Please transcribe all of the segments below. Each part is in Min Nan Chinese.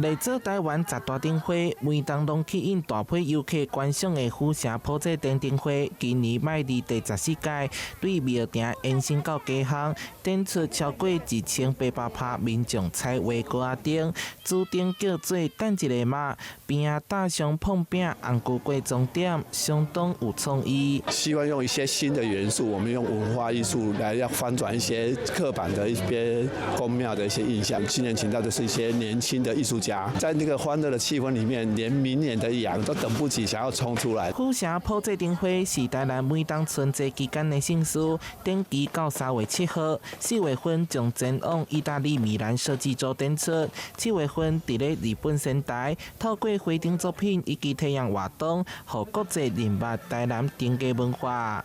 來做台灣十大燈會，每冬攏吸引大批遊客觀賞的府城普濟燈燈會，今年邁入第14屆，對廟埕延伸到街巷，展出超過1800拍民眾彩畫高仔燈，主燈叫做等一下嘛，邊仔搭上膨餅紅龜粿裝點，相當有創意。希望用一些新的元素，我們用文化藝術來要翻轉一些刻板的一些宮廟的一些印象。今年請到的是一些年輕的藝術家，在那個歡樂的氣氛裡面，連明年的羊都等不及想要衝出來。府城普濟燈會是台南每冬春節期間的盛事，展期到3月7號，4月份將前往意大利米蘭設計週展出，7月份佇咧日本仙台，透過繪燈作品以及體驗活動，予國際認捌台南燈藝文化。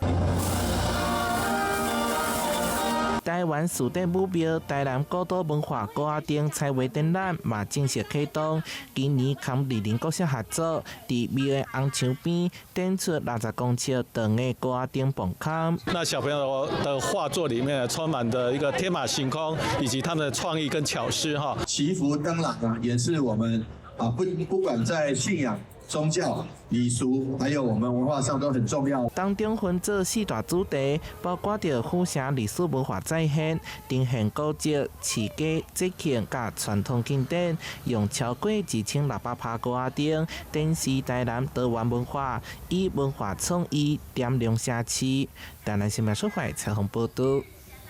台灣士典武廟台南古都文化高仔燈彩畫展覽嘛正式啟動。今年和麗林國小合作，佇廟的紅牆邊展出60公尺長的高仔燈磅空。那小朋友的畫作裡面充滿的一個天馬行空，以及他們的創意跟巧思哈。祈福燈籠啊，也是我們啊不管在信仰、宗教、禮俗，還有我們文化上都很重要。當中分做四大主題，包括著府城歷史文化再現、呈現古蹟、市街節慶佮傳統慶典，用超過1600拍高仔燈展示台南多元文化，以文化創意點亮城市。台南新聞出發採訪報導。